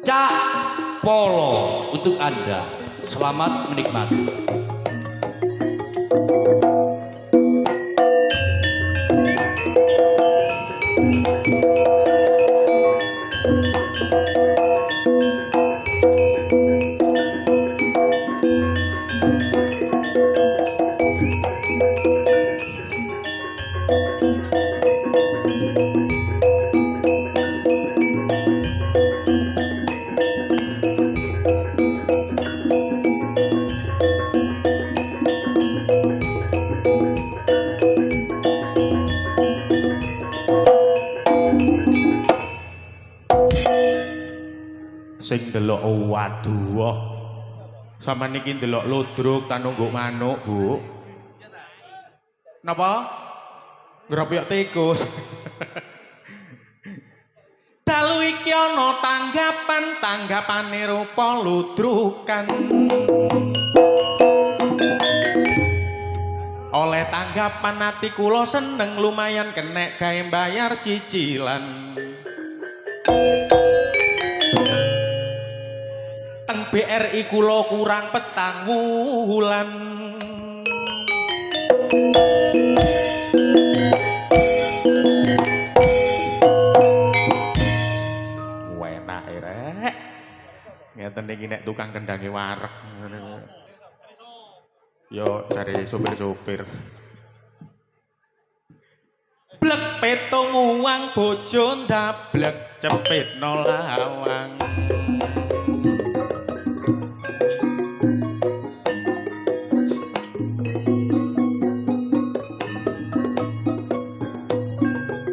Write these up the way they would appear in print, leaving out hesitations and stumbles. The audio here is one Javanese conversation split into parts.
Cak Polo untuk Anda. Selamat menikmati. Sing ndelok waduh. Sampeyan niki ndelok ludruk ta nungguk manuk, Bu? Napa? Ngeropyok tikus. Dalu iki ana tanggapan, tanggapane rupa ludrukan. Oleh tanggapan ati kula seneng lumayan kenek gawe bayar cicilan. Teng BRI kula kurang petang wulan. Wenake rek. Ngeten iki nek tukang kendange wareg ngene. Yo cari sopir-sopir. Blek petung uang bojo ndablek cepit no lawang.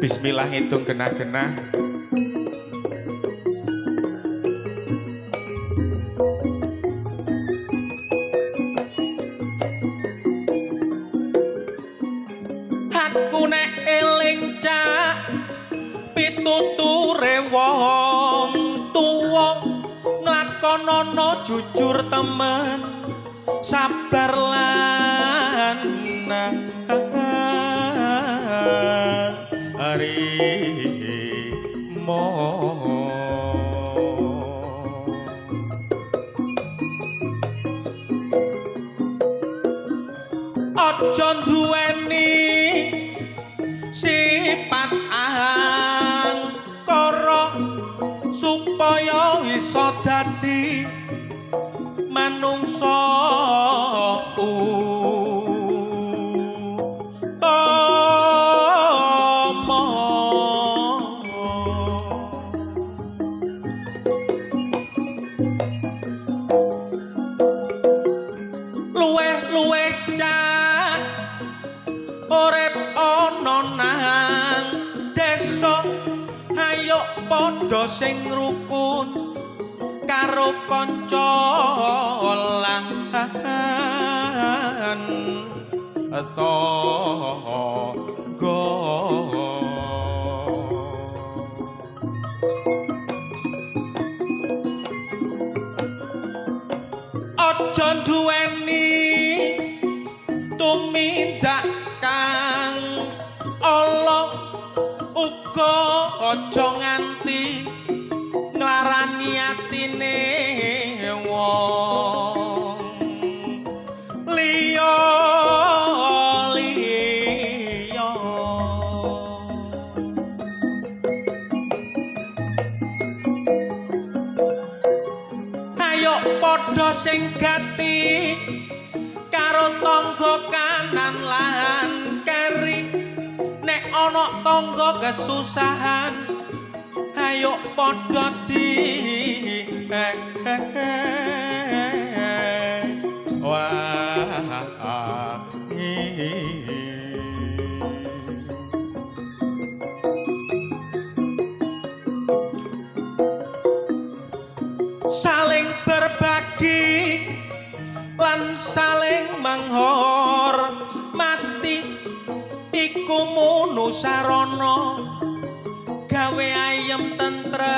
Bismillah ngitung genah-genah. Aku nek eling cak pituture wong tuwa nglakonono jujur temen sabar lan arimo. Aja duweni sifat angkara supaya iso dadi manungsa utama. Luweh-luweh cak urip ana nang desa, ayo padha sing rukun karo kanca lan tangga. Aja duweni tumindak kang ala, uga aja nganti nglarani atine wong liya liya. Ayo padha sing gati karo tangga kanan lan keri, nek ana tangga kesusahan ayo padha di wangi. Saling berbagi lan saling menghormati iku munu sarana gawe ayem tentreme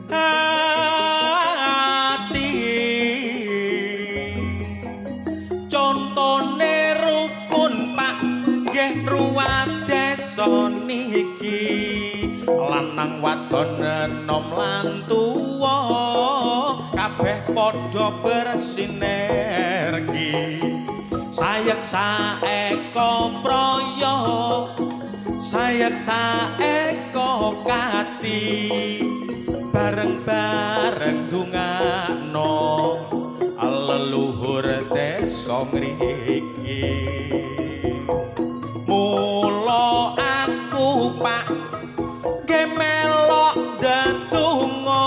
ati. Contone rukun Pak nggih ruwat desa niki. Lanang wadon enom lan tuwa kabeh padha bersinergi. Sayek saeka praya, sayek saeka kati, bareng-bareng dungakno leluhur desa ngriki. Mula aku Pak nggih melok ndedonga,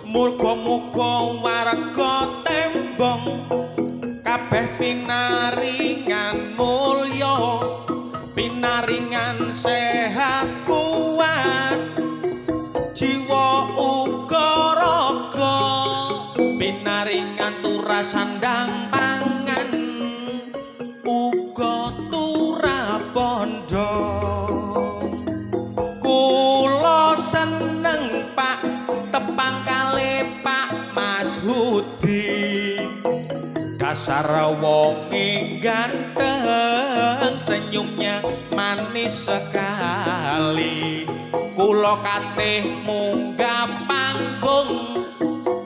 muga-muga warga Tembong kabeh pinaringan mulya, pinaringan sehat kuat, jiwa uga raga, pinaringan turah sandang pangan, uga turah bondo. Kula seneng Pak tepang kali Pak Mas Hudi, dasar wonge ganteng, senyumnya manis sekali. Kula katih munggah panggung,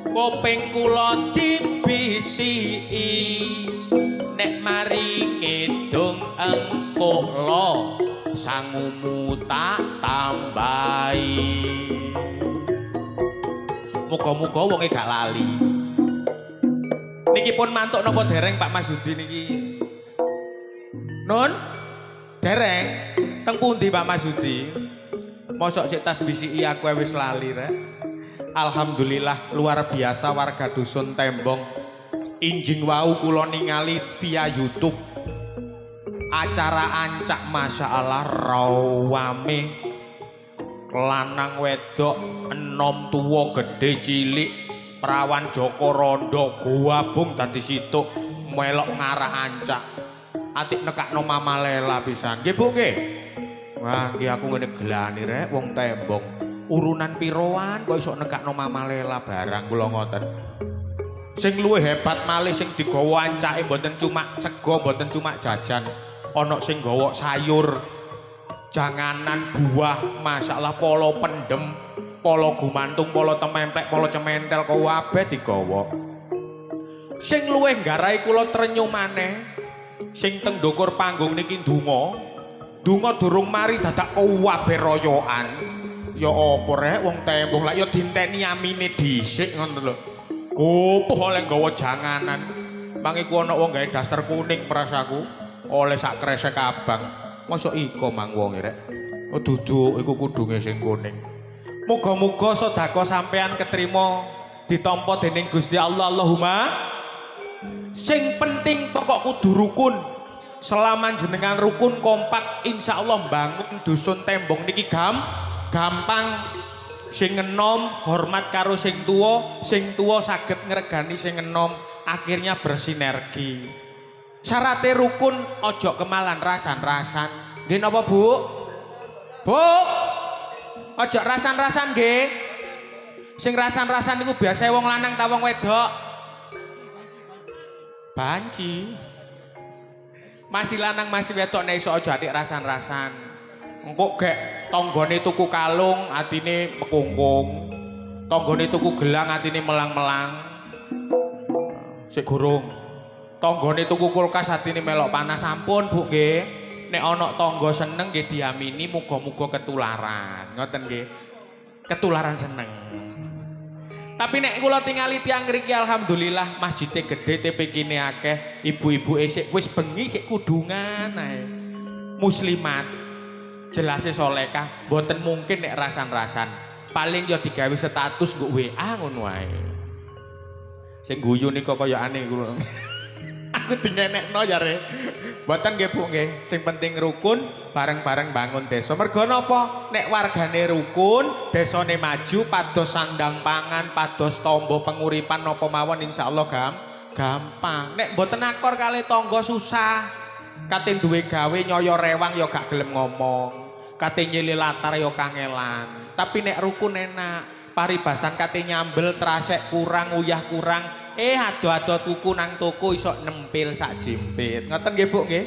kuping kula dibisiki, nek mari ngidung engko lo sangumu tak tambahi. Muga-muga wonge gak lali. Niki pun mantuk napa dereng Pak Mas Hudi niki? Nun? Dereng? Teng pundi Pak Mas Hudi? Mosok sik tas bisiki aku wis lali rek. Alhamdulillah luar biasa warga dusun Tembong. Injing wau kula ningali via YouTube acara ancak, masya Allah rawame, lanang wedok, enom tuwa, gedhe cilik, prawan joko rondo gabung dadi situk melok ngarak ancak. Atik nekakno Mama Lela pisan. Nggih Bu nggih. Wah nggih aku ngene gelani rek wong Tembong. Urunan piroan kok iso nekakno Mama Lela barang kula ngoten. Sing luwih hebat malih sing digawa ancake mboten cuma sego, mboten cuma jajan. Ana sing gawa sayur, janganan, buah, masalah polo pendem, polo gumantung, polo tememplek, polo cementel kabeh digawa. Sing luwih nggarai kula trenyuh maneh, sing teng ndukur panggung niki ndonga, ndonga durung mari dadak kabeh royokan. Ya apa rek wong Tembong lak ya dinteni amine dhisik ngono lho. Gopoh oleh nggawa janganan. Mang iku ana wong gawe daster kuning prasaku, oleh sak kresek abang. Mosok iko mang wonge rek. Oh duduk iku kudunge sing kuning. Muga-muga sedekah sampean ketrima ditampa dening Gusti Allah. Allahumma. Sing penting pokok kudu rukun. Selama jenengan rukun kompak, insyaallah bangun dusun Tembong niki gampang. Sing enom hormat karo sing tuwa, sing tuwa saged ngregani sing enom, akhirnya bersinergi. Syarate rukun ojo kemalan rasan-rasan. Nggih napa Bu? Bu. Ojo rasan-rasan nggih. Sing rasan-rasan niku biasane wong lanang ta wong wedok? Banci. Masih lanang masih wedok nek iso aja atik rasan-rasan. Engko gek tanggane tuku kalung atine mekungkung. Tanggane tuku gelang atine melang-melang. Sik gurung. Tanggane tuku kulkas atine melok panas. Sampun Bu nggih. Nek ana tangga seneng nggih diamini muga-muga ketularan. Ngoten nggih. Ketularan seneng. Tapi nek kula tingali tiyang ngriki alhamdulillah masjide gedhe, TPQ-ne akeh, ibu-ibu sik wis bengi sik kudungan ae. Muslimat jelase solekah, mboten mungkin nek rasan-rasan. Paling ya digawe status nggo WA ngono ae. Sing guyu nika kaya aneh kula. Aku dingenekno ya re. Mboten nggih Bu nggih. Sing penting rukun, bareng-bareng bangun desa. Mergo napa? Nek wargane rukun, desane maju, pados sandang pangan, pados tombo penguripan napa mawon insyaallah gampang. Nek mboten akor kali tangga susah. Kate duwe gawe nyoyo rewang ya gak gelem ngomong. Kate nyilih latar ya kangelan. Tapi nek rukun enak. Paribasan kate nyambel trasek kurang, uyah kurang, ado-ado tuku nang toko iso nempil sak jimpit. Ngoten nggih Bu nggih.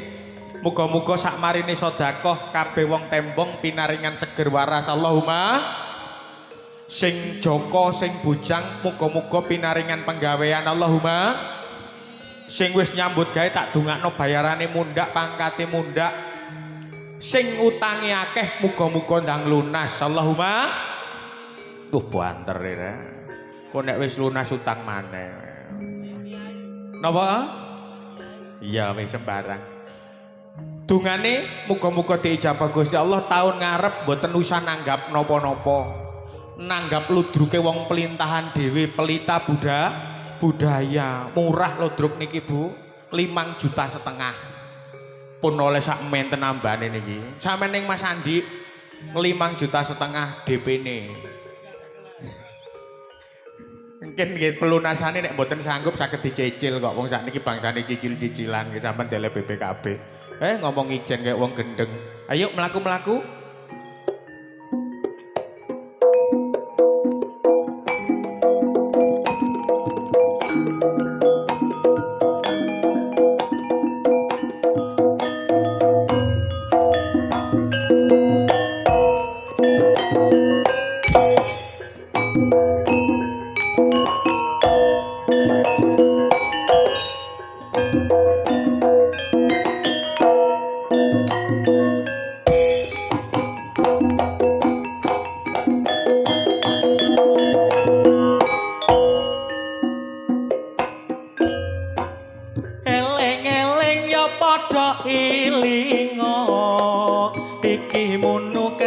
Muga-muga sakmarine sedekah kabeh wong tembong pinaringan seger waras. Allahumma. Sing joko sing bujang muga-muga pinaringan penggawean. Allahumma. Sing wis nyambut gawe tak dongakno bayarane mundhak, pangkate mundhak. Sing utange akeh muga-muga ndang lunas. Allahumma. Tuh banter ya. Kok nek wis lunas utang maneh. Napa? Iya wis sembarang. Dungane muga-muga diijabah Gusti Allah tahun ngarep mboten usah nanggap napa-napa. Nanggap ludruke wong pelintahan dhewe, pelita budaya. Murah ludruk niki Bu, 5,5 juta. Pun oleh sak menten ambane niki. Sampeyan ning Mas Andi 5,5 juta DP-ne. Mungkin nggih pelunasane nek mboten sanggup saged dicicil kok wong sakniki bangsane cicil-cicilan nggih sampean dele BPKB. Ngomong ijen kayak wong gendeng. Ayo mlaku-mlaku.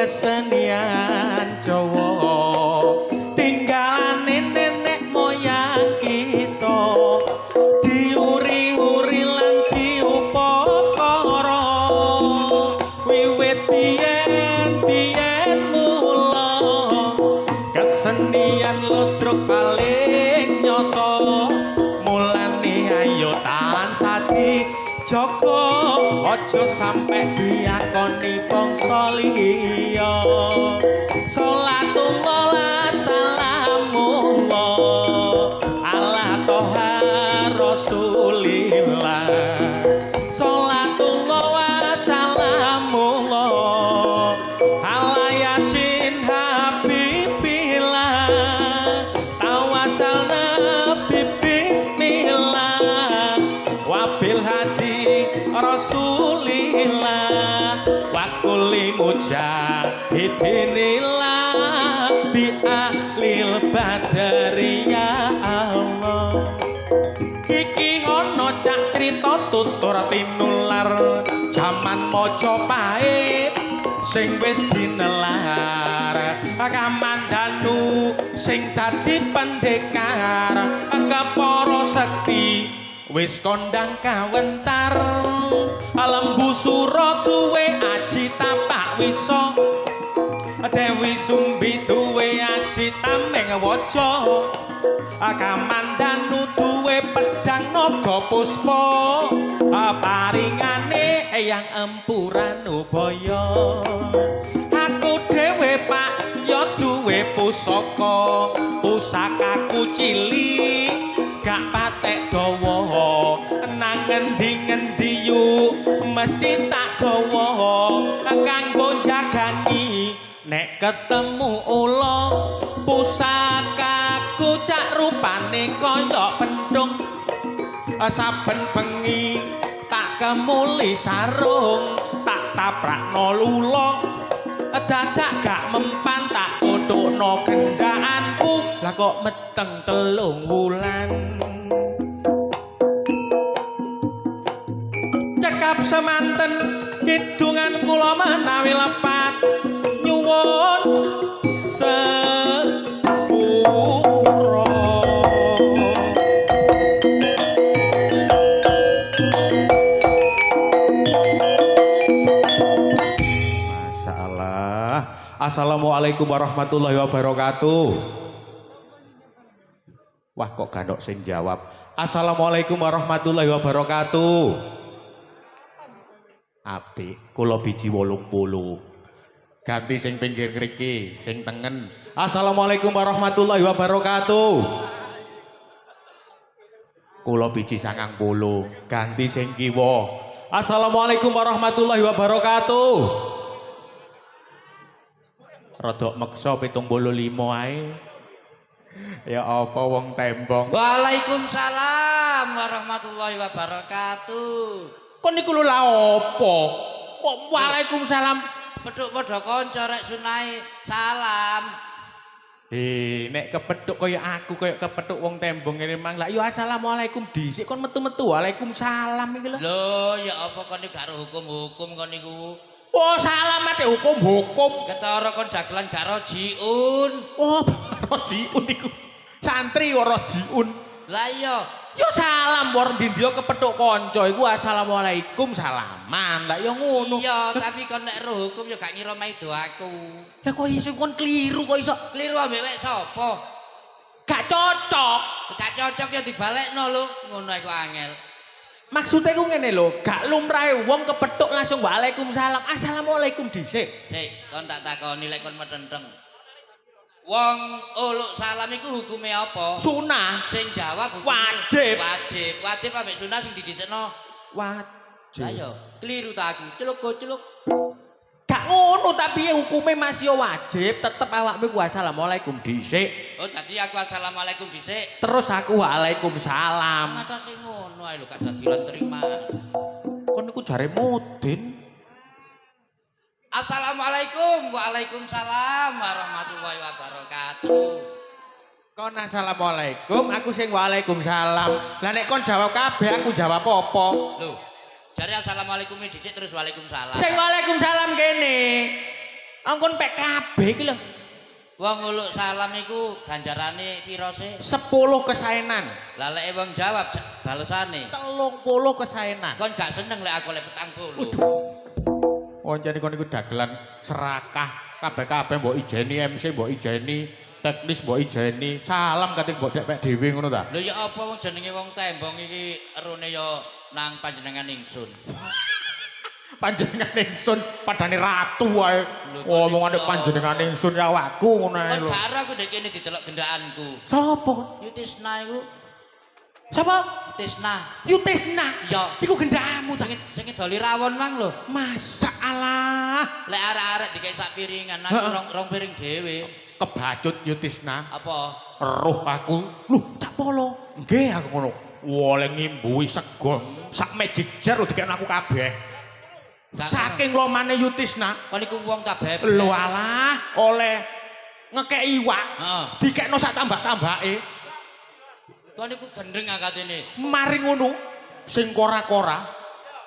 Kesenian Jawa tinggalane nenek moyang kita diuri-uri lan diupakara wiwit biyen-biyen mula kesenian ludruk paling nyata mulane ayo tansah dijaga aja sampe diakoni bangsa liya. Salatullah salamullah ala toha rasulillah. Salatullah salamullah ala yasin habibillah. Tawasalna bi bismillah wabil hadi rasulillah wa kulli mujahidinillah bi ahlil badri ya Allah. Iki ana cak crita tutur tinular jaman Majapahit sing wis ginelar Kamandanu sing dadi pendekar kepara sekti wis kondang kawentar. Lembu Sura duwe aji tapak wisa, Dewi Sumbi duwe aji tameng waja, Kamandanu duwe pedang naga puspa, paringane Eyang Empu Ranubaya. Aku dhewe Pak ya duwe pusaka, pusakaku cilik gak patek dawa, nang ngendi-ngendi yu mesti tak gawa kanggo jagani nek ketemu ula. Pusakaku cak rupane kaya penthung, saben bengi tak kemuli sarung, tak tabrakno lula dadak gak mempan, tak kutukno gendhaanku lah kok meteng 3 wulan. Cekap semanten kidungan kula menawi lepat nyuwun sepura. Assalamualaikum warahmatullahi wabarakatuh. Wah kok gandok sing jawab. Assalamualaikum warahmatullahi wabarakatuh. Apik, kula biji 80. Ganti sing pinggir ngriki, sing tengen. Assalamualaikum warahmatullahi wabarakatuh. Kula biji 90. Ganti sing kiwa. Assalamualaikum warahmatullahi wabarakatuh. Rodok meksa 75 ae. Ya apa wong tembong. Waalaikumsalam warahmatullahi wabarakatuh. Kon niku lho lha apa? Kok waalaikumsalam? Petuk padha kanca rek sunahe salam. Nek kepethuk kaya aku kaya kepethuk wong tembong ngene mang. Lah ya assalamualaikum dhisik kon metu-metu waalaikumsalam iki lho. Lho ya apa kon iki gak hukum-hukum kon niku. Oh salam ate hukum-hukum. Ketara kon dagelan gak rojiun. Oh rojiun iku. Santri kok rojiun. Lah iya. Ya salam war ndi-ndi kepethuk kanca iku assalamualaikum salaman. Lah ya ngono. Iya, tapi kon nek roh hukum ya gak ngira maido aku. Lah kok iso kon kliru kok iso? Kliru ambek wek sapa? Gak cocok. Gak cocok ya dibalekno lho, ngono iku angel. Maksudnya ku ngene lho, gak lumrahe wong kepethuk langsung waalaikumsalam, assalamualaikum dhisik. Sik, kon tak takoni lek kon metenteng. Wong uluk salam iku hukume apa? Sunah. Sing jawab hukume wajib. Wajib. Wajib ambek sunah sing didhisikno. Wajib. Lah iya, keliru ta aku. Celuk celuk. Gak ngono tapi hukume masih wajib, tetep awakmu ku assalamualaikum dhisik. Oh, dadi aku assalamualaikum dhisik. Terus aku waalaikumsalam. Ngatasi ngono ae lho gak dadi lan terima. Kon niku jare mudin. Assalamualaikum, waalaikumsalam warahmatullahi wabarakatuh. Kon assalamualaikum, aku sing waalaikumsalam. Lah nek kon jawab kabeh, aku jawab apa? Lho, jare assalamualaikum dhisik terus waalaikumsalam. Sing waalaikumsalam kene. Angkon pek kabeh iki lho. Wong uluk salam iku ganjarane pira sih? 10 kesaenan. Lah lek wong jawab balesane 30 kesaenan. Kon gak seneng lek aku lek 40. Wancane kon iku dagelan serakah, kabeh-kabeh mbok ijeni MC, mbok ijeni teknis, mbok ijeni salam kate mbok depek dhewe ngono ta. Lho ya apa wong jenenge wong tembong iki erone ya nang panjenengan ingsun. Panjenengan ingsun padane ratu wae. Omongane panjenengan ingsun ya awakku ngono ae lho. Kon gak aku ndek kene didelok gendakanku. Sopo? Yutisna iku. Sapa? Yutisna. Yutisna? Iya. Iku gendakmu ta? Sing ngedoli rawon mang lho. Masalah. Lek arek-arek dikek sak piringan, aku rong piring dhewe. Kebacut Yutisna. Apa? Eruh aku. Lho, tak polo. Nggih aku ngono. Wole ngimbuhi sego sak magic jar dikek aku kabeh. Saking lomane Yutisna. Kon iku wong ta bebek. Lho alah, oleh ngekeki iwak. Heeh. Dikekno sak tambak-tambake. Kon iku gendeng akatene. Mari ngono sing kora-kora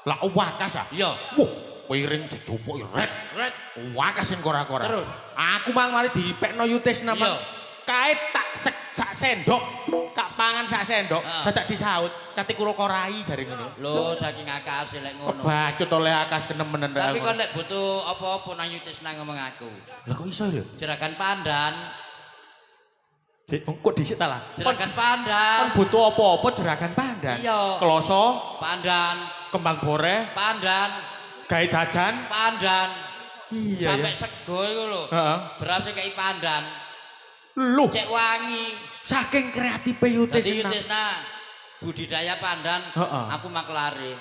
lah wakas ah. Iya. Wuh, piring dijupuki ret. Ret. Wakas sing kora-kora. Terus aku mang mari dipekno Yutisna mang. Kae tak sak sendok, tak pangan sak sendok, dadak disaut, kate kula korai jare ngono. Lho, saking akase lek ngono. Kebacut oleh akas kenemenen. Tapi kon lek butuh apa-apa nang Yutisna ngomong aku. Lah kok iso lho? Jeragan pandan. Cek, kok dhisik ta lah? Jeragan pandan. Kon butuh apa-apa jeragan pandan. Iya. Kloso pandan, kembang boreh pandan, gawe jajan pandan. Iya. Sampai sego iku lho. Heeh. Berase kei pandan. Lho, cek wangi. Saking kreatife Yutisna. Dadi Yutisna budidaya pandan, aku maklare.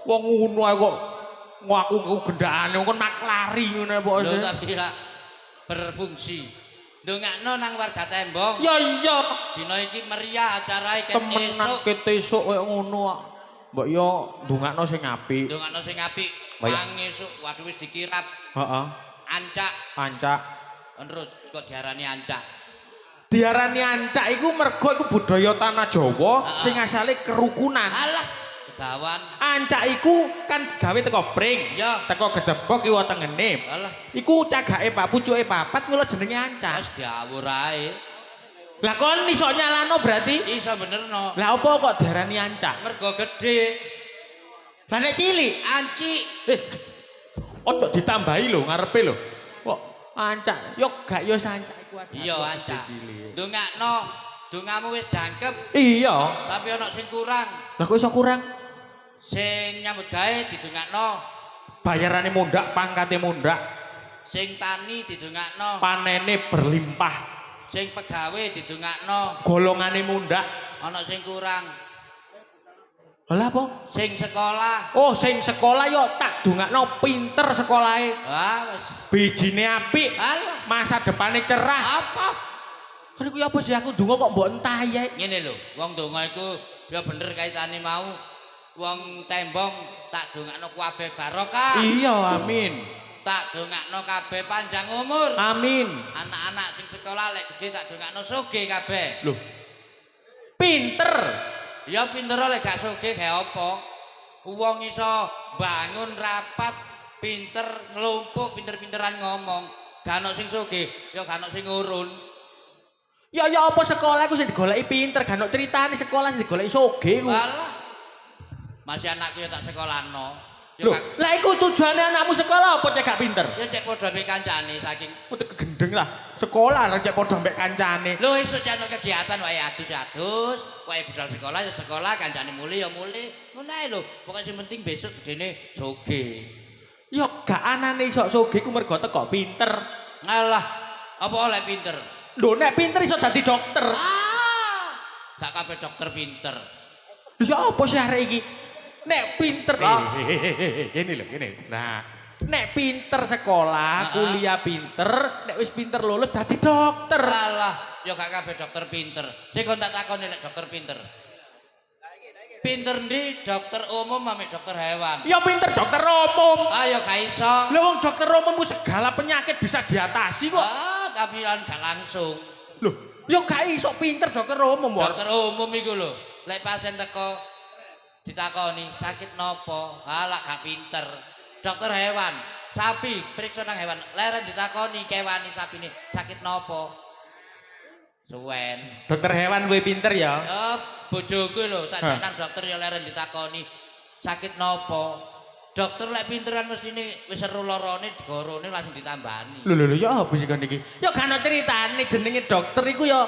Wong ngono ae kok ngaku gendakane kon maklari ngono pokoke. Lho tapi lak berfungsi. Ndongakno nang warga tembong. Ya iya. Dina iki meriah acarae ket esuk. Temenan ket esuk koyo ngono kok. Mbok yo ndongakno sing apik. Ndongakno sing apik. Mang esuk waduh wis dikirap. Heeh. Ancak. Ancak. Terus kok diarani ancak? Diarani ancak iku mergo iku budaya tanah Jawa sing asale kerukunan. Alah, kedawan. Ancak iku kan gawe teko pring. Iya. Teko gedebok kiwa tengene. Alah. Iku cagake pak pucuke papat mula jenenge ancak. Wis diawur ae. Lah kon iso nyalano berarti? Iso benerno. Lah apa kok diarani ancak? Mergo gedhe. Lah nek cilik anci. Ojo ditambahi lho ngarepe lho. Kok ancak yo gak yo sancak iku ada. Iya ancak. Ndongakno dongamu wis jangkep. Iya. Tapi ana sing kurang. Lah kok iso kurang? Sing nyambut gawe didongakno. Bayarane mundhak, pangkate mundhak. Sing tani didongakno. Panene berlimpah. Sing pegawe didongakno. Golongane mundhak. Ana sing kurang. Lah apa? Sing sekolah. Oh, sing sekolah yo tak dongakno pinter sekolahe. Ah, wis. Bijine apik. Alah. Masa depane cerah. Apa? Kan iku ya apa sih aku ndonga kok mbok entah ya. Ngene lho, wong donga iku ya bener kaitane mau. Wong tembong tak dongakno kabeh barokah. Iya, amin. Tak dongakno kabeh panjang umur. Amin. Anak-anak sing sekolah lek gedhe tak dongakno sugih kabeh. Loh. Pinter. Ya pinter lek gak sugih gawe apa? Wong iso bangun rapat, pinter nglumpuk, pinter-pinteran ngomong. Gak ono sing sugih, ya gak ono sing ngurun. Ya ya apa sekolah iku sing digoleki pinter, gak ono critane sekolah sing digoleki sugih iku. Walah. Masih anakku ya tak sekolahno. Ya Loh, lah iku tujuane anakmu sekolah apa cek gak pinter? Ya cek padha mbek kancane saking utek kegendeng lah. Sekolah lah cek padha mbek kancane. Lho esuk cek ono kegiatan wae adus-adus, wae budal sekolah ya sekolah, kancane mulih ya mulih. Ngono ae lho. Pokoke sing penting besok gedene sugih. Ya gak anane iso sugih ku mergo teko pinter. Alah, apa oleh pinter? Lho nek pinter iso dadi dokter. Ah, gak kabeh dokter pinter. Ya apa sih arek iki? Nek pinter gini lho, gini. Nah, nek pinter sekolah, kuliah pinter, nek wis pinter lulus dadi dokter. Alah, ya gak kabeh dokter pinter. Sing kon tak takoni nek dokter pinter. Pinter ndi dokter umum ambek dokter hewan? Ya pinter dokter umum. Ah ya gak iso. Lha wong dokter umum ku segala penyakit bisa diatasi kok. Ah, tapi kan gak langsung. Lho, ya gak iso pinter dokter umum. Dokter umum iku lho, lek pasien teko ditakoni sakit nopo, alah gak pinter. Dokter hewan, sapi periksa nang hewan, leren ditakoni kewani sapine sakit nopo. Suwen. Dokter hewan luwih pinter ya. Ya bojoku lho tak jak nang dokter ya leren ditakoni sakit nopo. Dokter lek pinter kan mestine wis seru lorone digorone langsung ditambani. Lho lho lho ya apa sih kon iki? Ya gak ono critane jenenge dokter iku ya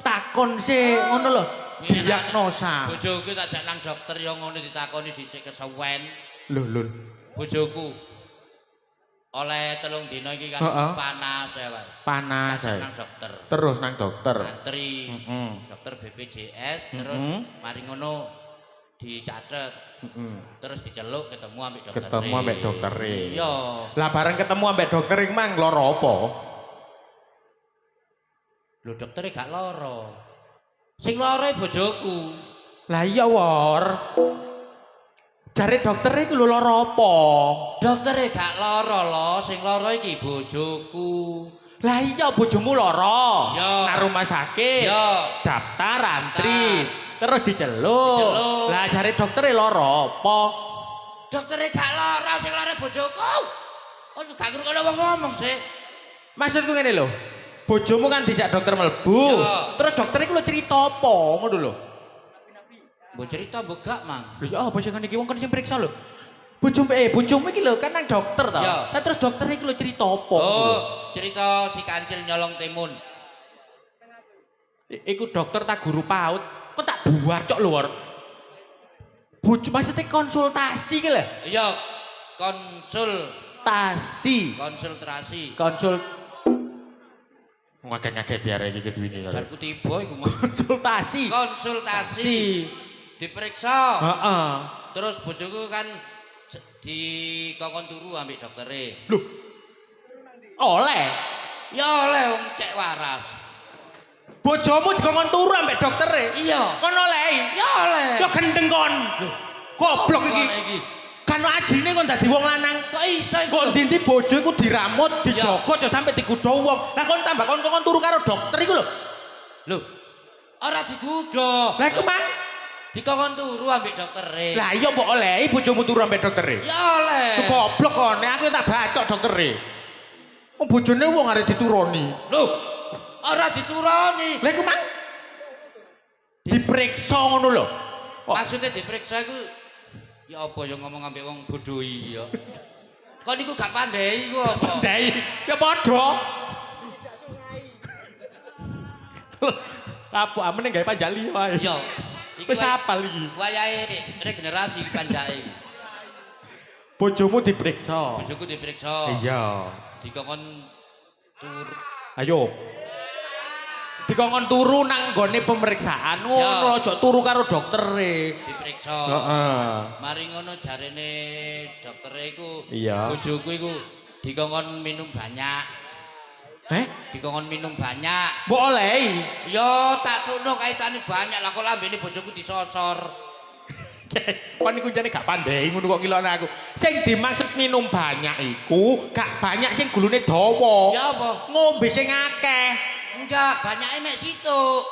takon sih ngono lho. Diagnosa. Bojoku tak jak nang dokter ya ngono ditakoni dhisik kesuwen. Lho lho. Bojoku oleh 3 dina iki kan panas ya wae. Panas ae. Nang dokter. Terus nang dokter. Antri. Dokter BPJS terus mari ngono dicatet. Terus diceluk ketemu ambek dokter. Ketemu ambek doktere. Iya. Lah bareng ketemu ambek dokter iki mang lara apa? Lho doktere gak lara. Sing lara bojoku. Lah iya wor. Jare doktere iku lho lara apa? Doktere gak lara lho, sing lara iki bojoku. Lah iya bojomu lara. Nang rumah sakit. Iya. Daftar antri, terus diceluk. Lah jare doktere lara apa? Doktere gak lara, sing lara bojoku. Kok gak ngrungokno wong ngomong sih. Maksudku ngene lho. Bojomu kan dijak dokter mlebu. Terus dokter iku lho cerita apa ngono lho. Mbok cerita mbok gak, Mang? Lho ya apa sing ngene iki wong kan sing periksa lho. Bojomu bojomu iki lho kan nang dokter to. Lah terus dokter iku lho cerita apa? Oh, cerita si kancil nyolong timun. Iku dokter tak guru PAUD. Kok tak buacok lho, Wor. Bojo maksudnya konsultasi ki lho. Iya, konsultasi. Konsultasi. Konsul ngaget-ngaget ya arek iki duwine. Jarku tiba iku. Konsultasi. Konsultasi. Diperiksa. Heeh. Terus bojoku kan dikongkon turu ambek doktere. Lho. Oleh. Ya oleh wong cek waras. Bojomu dikongkon turu ambek doktere? Iya. Kon oleh? Ya oleh. Ya gendeng kon. Lho, goblok iki. Kan ajine kon dadi wong lanang. Kok iso iku? Kon ndi bojo iku diramut, dijaga aja sampe digudha wong. Lah kon tambah kon turu karo dokter iku lho. Lho. Ora digudha. Lah iku mang dikongkon turu ambek doktere. Lah iya mbok olehi bojomu turu ambek doktere. Ya oleh. Goblok kon, nek aku tak bacok doktere. Wong bojone wong arep dituroni. Lho, ora dituroni. Lah iku mang diperiksa ngono lho. Maksudnya diperiksa iku ya apa ya ngomong ambek wong bodho iki ya. Kon niku gak pandai iku apa? Pandai. Ya padha. Kapok amene gawe panjali wae. Iya. Wis apal iki. Wayahe regenerasi panjake. Bojomu diperiksa. Bojoku diperiksa. Iya. Dikongkon tur. Ayo. Dikongkon turu nang nggone pemeriksaan. Ngono aja turu karo doktere. Diperiksa. Heeh. Mari ngono jarene doktere iku Iya. Bojoku iku dikongkon minum banyak. Eh? Dikongkon minum banyak. Mbok olehi. Ya tak tukno kaitane banyak lah kok lambene bojoku disosor. Kon iku jane gak pandai ngono kok ngilokne aku. Sing dimaksud minum banyak iku gak banyak sing gulune dawa. Ya apa? Ngombe sing akeh. Enggak, banyake mek situk.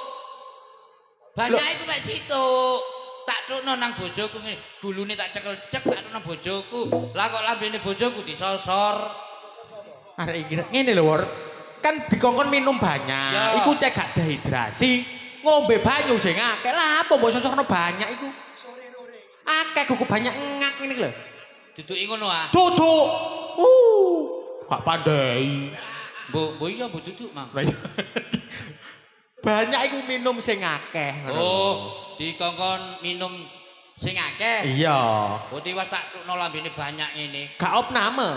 Banyake iku mek situk. Tak tukno nang bojoku ngene, gulune tak cekel cek tak tukno bojoku. Lah kok lambene bojoku disosor. Arek iki ngene lho, Wor. Kan dikongkon minum banyak. Ya. Iku cek gak dehidrasi. Ngombe banyu sing akeh. Lah apa mbok sosorno banyak iku? Akeh kuku banyak ngak ngene iki lho. Duduki ngono ah. Duduk. Gak pandai. Mbok mbok iya mbok duduk, Mang. Lah iya. Banyak iku minum sing akeh ngono lho. Oh, dikongkon minum sing akeh. Iya. Oh, tiwas tak tukno lambene banyak ngene. Gak opname.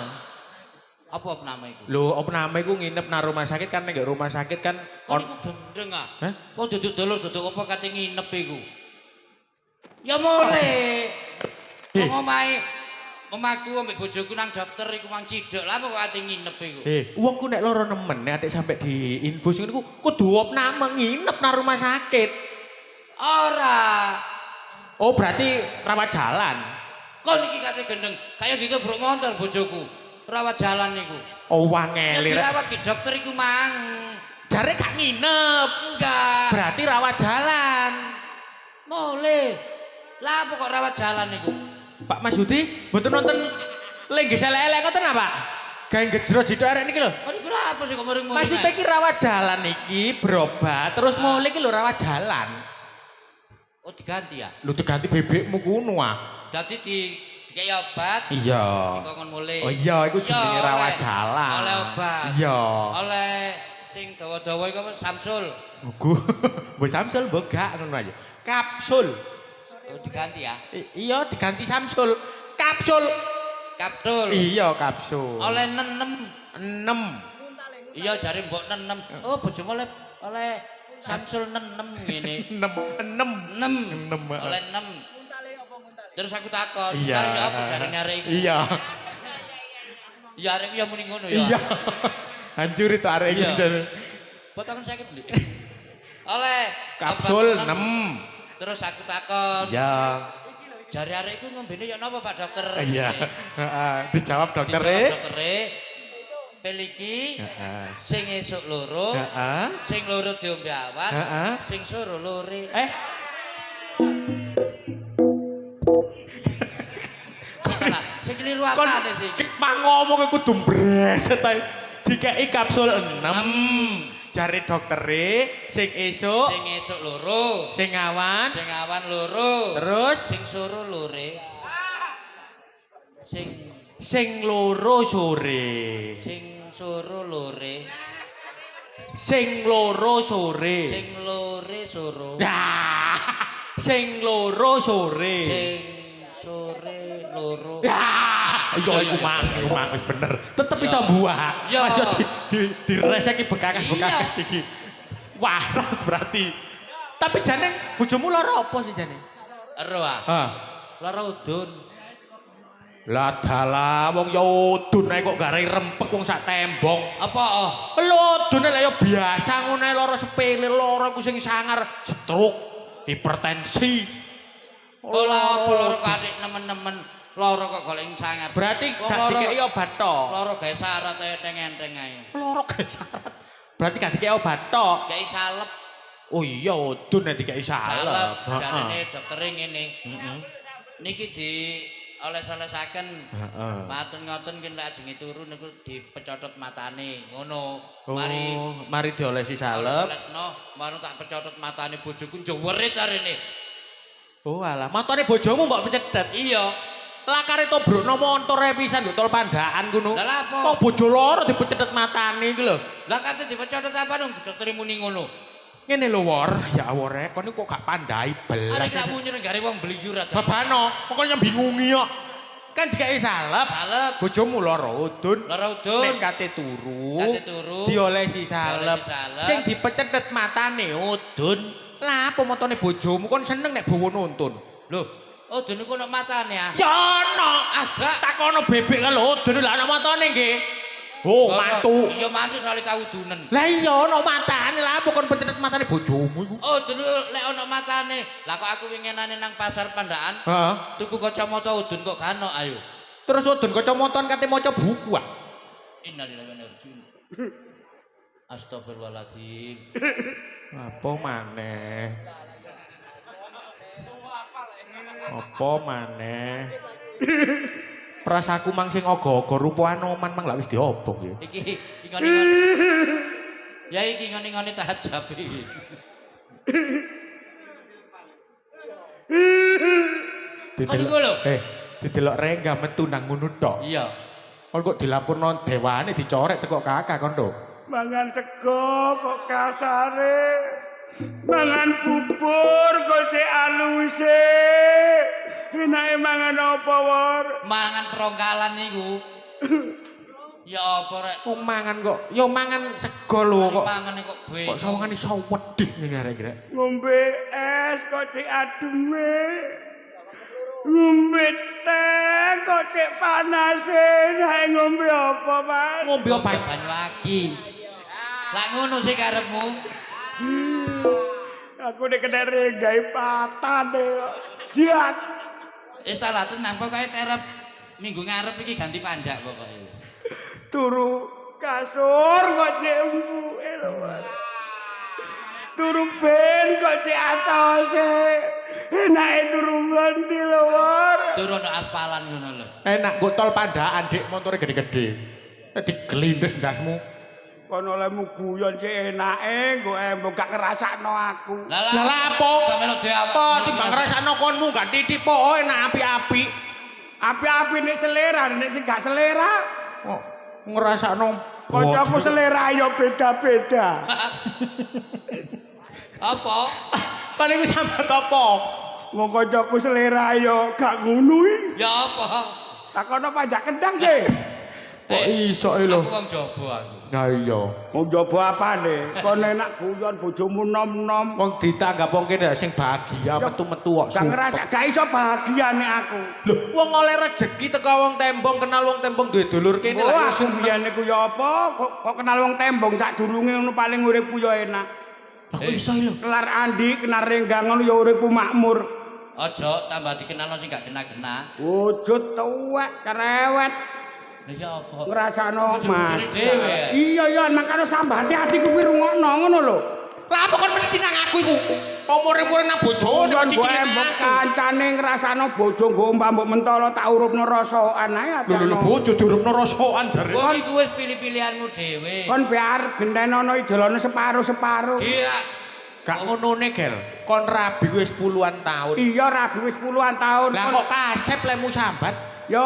Apa opname iku? Lho, opname iku nginep nang rumah sakit kan nek rumah sakit kan Kon iku gendeng ah. Hah? Wong duduk dulur duduk apa kate nginep iku. Ya mulih. Eh. Wong omahe omahku ambek bojoku nang dokter iku mang cidhek. Lah apa kok ate nginep iku? Eh, wong ku nek lara nemen nek atik sampe di infus ngono iku kudu opname nginep nang rumah sakit. Ora. Oh, berarti rawat jalan. Kon iki kate gendeng, kaya ditubruk motor bojoku. Rawat jalan niku. Oh, Ya wangele. Rek. dirawat di dokter iku mang. Jare gak nginep. Enggak. Berarti rawat jalan. Mulih. Lah apa kok rawat jalan niku? Pak Mas Yudi, mboten nonton lenggis elek-elek ngoten apa, Pak? Gawe gejro jithok arek niki lho. Kon iku lha apa sih kok muring-muring? Maksudnya iki rawat jalan iki berobat terus mulih iki lho rawat jalan. Oh diganti ya? Lho diganti bebekmu kuno ah. Dadi di dikei obat, Iya. dikongkon mulih. Oh iya, iku jenenge Iya, rawat oleh. jalan. Oleh obat. Iya. Oleh sing dawa-dawa iku apa Samsul. Nggo. Mbok Samsul mbok gak ngono aja. Kapsul. Oh diganti ya. Iya diganti Samsul. Kapsul. Kapsul. Iya kapsul. Oleh nenem. 6. Iya jare mbok nenem. Oh bojomu oleh oleh Samsul nenem ngene. 6 6 Nem. Nem. Oleh nem. Terus aku takon, Iya. "Tarik apa jarene arek iku?" Iya. Ya arek iku ya muni ngono ya. Iya. Hancur itu arek iku Iya. jane. Potongan 50 lho. Oleh Kapsul obat 6. Terus aku takon, Iya. jare arek iku ngombene ya napa Pak Dokter? Iya. Heeh, dijawab dokter Dijawab e. doktere, pil iki Heeh. sing esuk loro, Heeh. sing loro diombe awan, Heeh. sing soro lore. Eh, Salah, sing keliru kon apane sih? mang ngomong iku kudu mbreset ae. Dikeki kapsul 6. Jare doktere sing esuk, Sing esuk loro, sing awan, sing awan loro, terus sing soro lore. Sing sing loro sore. sing soro lore, Sing loro sore. sing lore soro. Nah, sing loro sore. Sing sore loro. Ya, iya iku mang, iku mang wis bener. Tetep iso buah. Iya. Mas yo di di direseki bekakas-bekakas iki. Waras berarti. Tapi jane bojomu lara apa sih jane? Ero ah. Hah. Lara udun. Lah dalah wong ya udun ae kok garai rempek wong sak tembong. Apa oh? Lho udune lah ya biasa ngono ae lara sepele, lara ku sing sangar, stroke, hipertensi. Oh lah apa lara kok adik nemen-nemen lara kok golek sangar. Berarti Wong gak dikeki obat tok. Lara gawe syarat ae enteng-enteng ae. Lara gak syarat. Berarti gak dikeki obat tok. Gawe salep, Oh iya, udun nek dikeki salep salep. jarene doktere ngene. Heeh. Niki di oles-olesaken. Heeh. Matun ngoten ki lek ajenge turu niku dipecotot matane, ngono. Oh, Mari mari diolesi salep. olesno, mari tak pecotot matane bojoku njewerit arene. Oh alah, matane bojomu mbok pecedet. Iya. Lakare tobrokno montor ae pisan nggo tol pandaan kuno. Lah lha apa? Wong bojo loro dipencet matane iki lho. Lah kate dipecotot apa nang dokter muni ngono. Ngene lho Wor, ya Allah rek, kon niku kok gak pandai Arek belas. lak munyer gare wong beli surat. Babano, pokoknya bingungi kok. Kan dikai salep. Salep. Bojomu lara udun. Lara udun. Nek kate turu. Kate turu. Diolesi salep. Sing dipecetet matane udun. Lah apa matane bojomu kon seneng nek bowo nuntun. Lho, udun iku ono matane ah? Ya ono. Ada. Takono bebek kalau udun lha ono matane nggih. Oh, mantu. Iya mantu soalnya tau udunen. Lah iya ono matane, lah apa kon pecetet matane bojomu iku? Oh, dulu lek ono matane. Lah kok aku winginane nang pasar Pandaan. Heeh. Tuku kacamata udun kok gak ono ayo. Terus udun kacamataan kate maca buku ah. Innalillahi wa inna ilaihi raji'un. Astagfirullahaladzim. Apa maneh? Apa maneh? Prasaku mang sing ogo-ogo rupa anoman mang lak wis diobong ya. Iki ngene-ngene. Ya iki ngene-ngene tahajab iki. Didelok. Didelok rengga metu nang ngono tok. Iya. Kon kok dilaporno dewane dicorek teko kakak kon to. Mangan sego kok kasare. Mangan bubur kok cek aluse. Enake mangan apa, Wor? Mangan prongkalan niku. Ya apa rek? Wong mangan kok, ya mangan sego lho kok. Mangane kok bengok. Kok sawangane iso wedih ngene arek rek. Ngombe es kok cek ademe. Ngombe teh kok cek panase. Enake ngombe apa, Mas? Ngombe apa? Banyu aki. Lah ngono sih karepmu. Aku nek kena renggae patah deh. Jiat. Wis ta lah tenang pokoke terep minggu ngarep iki ganti panjak pokoke. Turu kasur kok cek empuke lho. Turu ben kok cek atose. Enake turu ngendi lho, Wor. Turu ono aspalan ngono lho. Enak nggo tol Pandaan Dik, montore gede-gede. Diglindes ndasmu. Kono olehmu guyon sik enake nggo embong gak ngrasakno aku. Lah lah apa? Gak melok dhewe awak. Apa timbang ngrasakno konmu gak titik po enak api-api. Api-api nek selera, nek sing gak selera. Oh, ngrasakno kancaku selera ya beda-beda. Apa? Paling wis sambat apa? Wong kancaku selera ya gak ngono iki. Ya apa? Takono panjak kendang sih. Kok iso lho? Aku wong jaba aku. Nah iya. Wong jaba apane? Kon enak guyon bojomu nom-nom. Wong ditanggap wong kene sing bahagia metu-metu kok. Gak ngerasa gak iso bahagia nek aku. Lho, wong oleh rejeki teko wong tembong kenal wong tembong duwe dulur kene lha. Aku mbiyen iku ya apa? Kok kenal wong tembong sadurunge ngono paling uripku ya enak. Lah kok iso lho? Kelar Andi, kenal Renggang ngono ya uripku makmur. Aja tambah dikenalno sing gak kena-kena. Wujud tuwek kerewet. Ya apa? Ngrasakno Mas. Iya iya makane sambate atiku kuwi rungokno ngono lho. Lah apa kon mesti nang aku iku? Umure-umure nang bojone kok cicine kancane ngrasakno bojo nggo mbok mentolo tak urupno rosokan ae. Lho lho bojo diurupno rosokan jare. Wong iku wis pilih-pilihanmu dhewe. Kon biar gentenono ijolane separo-separo. Iya. Gak ngonone, Gel. Kon rabi wis puluhan tahun. Iya rabi wis puluhan tahun. Lah kok kasep lemu sambat? Yo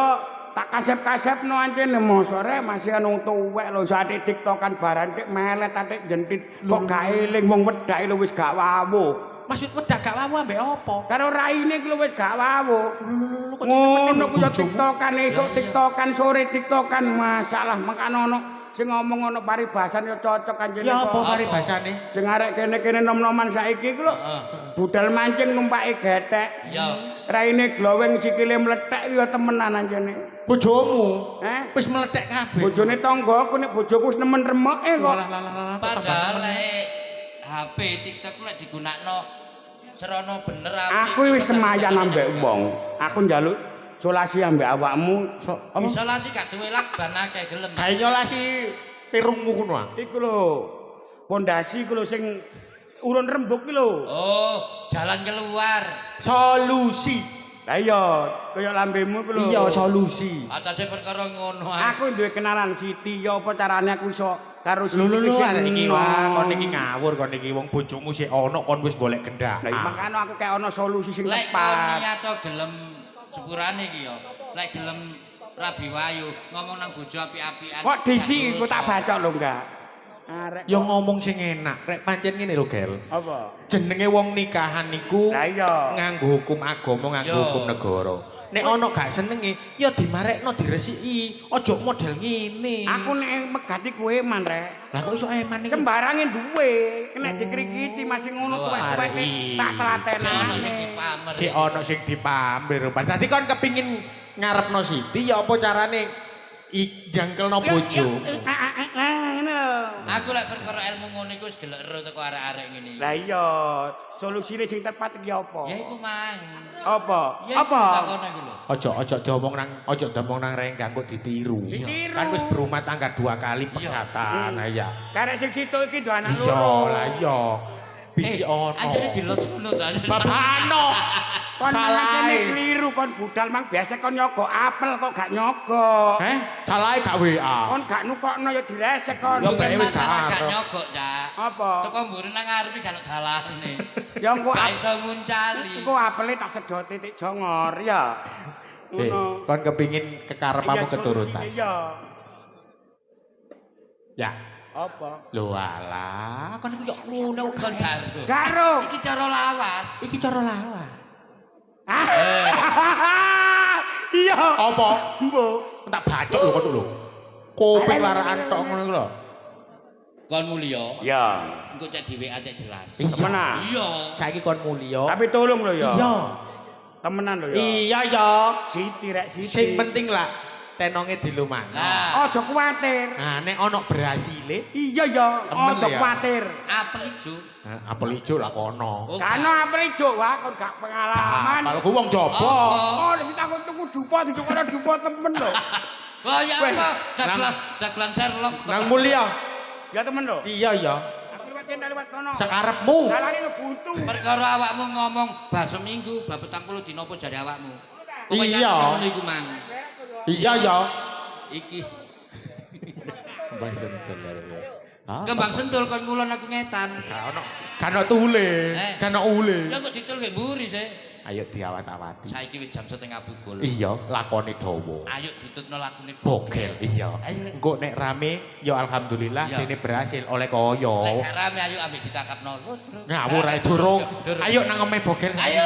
tak kasep-kasep no ancene mosok rek masih anu tuwek lho sak tiktokan barang tik melet atik jentit kok gak eling wong wedake lho wis gak wawuh. Maksud wedak gak wawuh ambek apa? Karo raine ku lho wis gak wawuh. Lho kok ngono ku yo tiktokan esuk tiktokan sore tiktokan masalah mengkano ono sing ngomong ono paribasan yo cocok ancene. Ya apa paribasane? Sing arek kene-kene nom-noman saiki ku lho budal mancing numpake gethek. Iya. Raine glowing sikile mlethek ya temenan ancene. Bojomu? Wis mlethek kabeh. Bojone tanggaku nek bojoku wis nemen remeke kok. Padahal lek HP TikTok lek digunakno serono bener apik. Aku wis semayan ambek wong. Aku njaluk isolasi ambek awakmu. Isolasi gak duwe lakban akeh gelem. Gawe nyolasi pirungmu kuno ah. Iku lho. Pondasi iku lho sing urun rembug ki lho. Oh, jalan keluar. Solusi. Lah iya, kaya lambemu iku lho. Iya, solusi. Atase perkara ngono ae. Aku duwe kenalan Siti, ya apa carane aku iso karo Siti. Lho lho arek iki wah, kon iki ngawur kon iki wong bojomu sik ana kon wis golek gendaan. Lah makane aku kaya ana solusi sing lek tepat. Lek kon niat gelem sepurane iki ya. Lek gelem rabi wayu ngomong nang bojo apik-apikan. Kok disi iku tak bacok lho enggak. Arek ya ngomong sing enak, rek pancen ngene lho, Gel. Apa? Jenenge wong nikahan niku nganggo hukum agama, nganggo hukum negara. Nek ana gak senenge ya dimarekno diresiki. Aja model ngene. Aku nek megati kowe eman rek. Lah kok iso eman iki? Sembarange duwe, nek dikrikiti masih ngono tuwek-tuwek tak telatenan. Si ono sing dipamer. Dadi kon kepingin ngarepno Siti ya apa carane jangkelno bojo. Ngene lho. Aku lek perkara ilmu ngono iku wis gelek ero teko arek-arek ngene iki. Lah iya, solusine sing tepat iki apa? Ya iku mang. Apa? Apa? Aja diomong nang aja diomong nang renggang kok ditiru. Kan wis berumah tangga 2 kali pegatan ya. Karek sing situ iki do anak loro. Iya lah iya. Bisi ono. Ajane dilot ngono ta. Babano. Kon salahe keliru kon budal mang biasa kon nyogok apel kok gak nyogok. Heh, salahe gak WA. Kon gak nukokno ya diresek kon. Ya bae wis gak nyogok, Cak. Apa? Teko mburi nang ngarep iki gak ono dalane. Ya engko gak iso nguncali. Engko apele tak sedot titik jongor ya. Ngono. Kon kepingin kekarepmu keturutan. Iya. Ya. Apa? Lho alah, kon iku yo ngono kon garo. Garo. Iki cara lawas. Iki cara lawas. Iya. Apa? Mbok. Tak bacok lho kon lho. Kopek larakan tok ngono iku lho. Kon mulya. Iya. Engko cek di WA cek jelas. Temenan. Iya. Saiki kon mulya. Tapi tolong lho ya. Iya. Temenan lho ya. Iya ya. Siti rek Siti. Sing penting lah tenonge dilumano. Aja kuwatir. Nah nek ana berasile. Iya ya, aja kuwatir. Apel ijo. Apel ijo lah kono. Gak ono apel ijo wah kon gak pengalaman. Apel ku wong jaba. Oh, nek takut tuku dupa ditukono dupa temen lho. Wah ya apa? Dagelan Sherlock. Nang mulya. Ya temen lho. Iya ya. Aku liwat kene liwat kono. Sakarepmu. Dalane lho buntu. Perkara awakmu ngomong bar seminggu, bar 40 dina apa jare awakmu. Iya. Ngono iku mang. Iya ya. Iki. Kembang sentul. Kembang sentul kon ngulon aku ngetan. Gak ono. Gak ono tule, gak ono ule. Ya kok ditul gek mburi sih. Ayo diawat-awati. Saiki wis jam 9:30. Iya, lakone dawa. Ayo ditutno lakune bogel. Iya. Engko nek rame ya alhamdulillah dene berhasil oleh kaya. Nek gak rame ayo ambek ditangkapno. Ngawur ae durung. Ayo nang omahe bogel. Ayo.